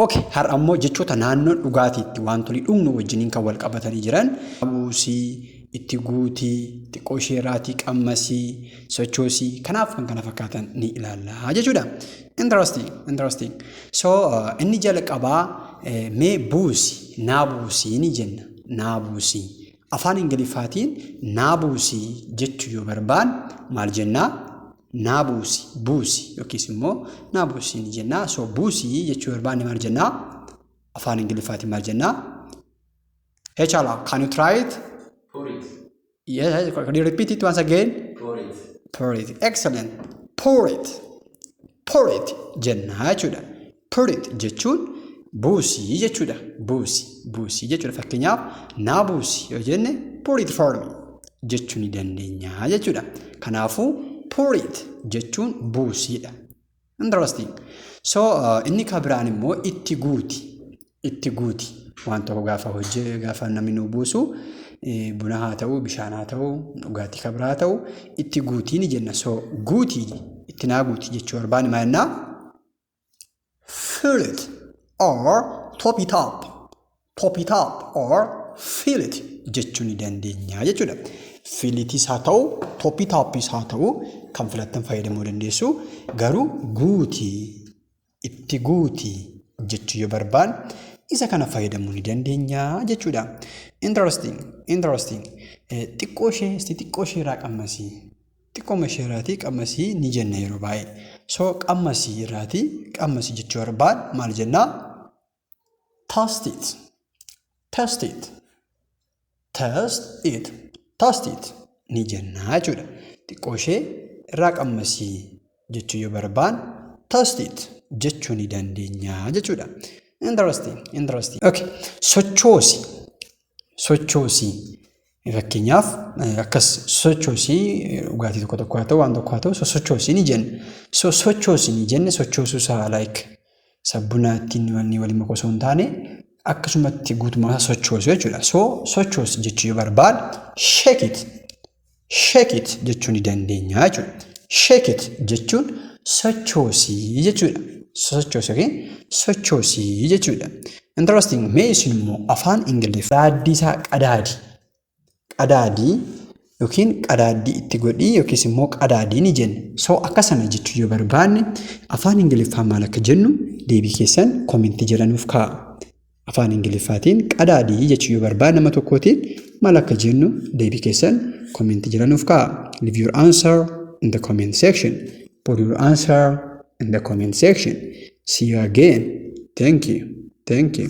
Okay, har'a immoo jechoota naannoo dhugaatiitti wantoonni dhugnu wajjiniin kan wal qabatanii jiran buusii, itti guutii, xiqqoo isheerraatii qammasii, sochoosii kanaaf kan kana fakkaatan ni ilaalla jechuudha. Interesting, interesting. So inni jalqabaa mee buusi, naa buusii ni jenna. Naa buusii. Afaan Ingiliffaatiin naa buusii jechuu yoo barbaanne maal jennaa? Naa buusi, buusi yookiis immoo naa buusii ni jennaa. So buusii jechuu barbaanne maal jennaa? Afaan Ingiliffaatiin maal jennaa? Hey Chala, can you try it? Pour it. Yes, can you repeat it once again? Pour it. Pour it. Excellent. Pour it. Pour it jennaa jechuudha. Pour it jechuun buusii jechuudha. Buusi, buusii jechuudha. Fakkeenyaaf, naa buusi yoo jenne, "Pour it for me" jechuu ni dandeenya jechuudha. Kanaafuu pour it jechuun buusiidha. Interesting. So inni kan biraan immoo itti guuti. Itti guuti. Waan tokko gaafa hojii gaafa namni nu buusu, buna haa ta'u, bishaan haa ta'u, dhugaatii kan biraa haa ta'u, itti guutii ni jenna. So guutii, itti naa guuti jechuu barbaanne maal jennaa? Fill it or top it up. Top it up or fill it jechuu ni dandeenya jechuudha. Fill itis haa ta'u, top it upis haa ta'u, kan filattan fayyadamuu dandeessu. Garuu guutii, itti guutii jechuu yoo barbaanne isa kana fayyadamuu ni dandeenya jechuudha. Interesting, interesting. Xiqqoo ishee, xiqqoo ishee irraa qammasii. Xiqqooma ishee irraatii qammasii ni jenna yeroo baay'ee. So qammasii irraatii qammasii jechuu barbaanne maal jennaa? Taste it. Taste it. Taste it. Taste it ni jennaa jechuudha. Xiqqoo ishee irraa qammasii jechuu yoo barbaanne, taste it jechuu ni dandeenya jechuudha. Interesting, interesting. Okay, sochoosi. Sochoosii. Fakkeenyaaf, akkas sochoosii, dhugaatii tokko tokko haa ta'u, waan tokko haa ta'u, sosochoosii ni jenna. So sochoosii ni jenne, sochoosuu isaa like sabbuna ittiin wanni waliin makuu osoo hin taane, akkasumatti guutummaa isaa sochoosu jechuudha. So sochoosi jechuu yoo barbaadne, shake it. Shake it jechuu ni dandeenya jechuudha. Shake it jechuun sochoosii jechuudha. Sochoosi yookiin sochoosii jechuudha. Interesting. Mee isin immoo afaan Ingiliffaa qadaaddii isaa qadaadi. Qadaadii yookiin qadaaddii itti godhii yookiis immoo qadaadii ni jenna. So akka sana jechuu yoo barbaanne afaan Ingiliffaa maal akka jennu deebii keessan comment jala nuuf kaa'a. Afaan Ingiliffaatiin qadaadii jechuu yoo barbaanne nama tokkootiin maal akka jennu deebii keessan comment jala nuuf kaa'a. Leave your answer in the comment section. Put your answer in the comment section. See you again. Thank you. Thank you.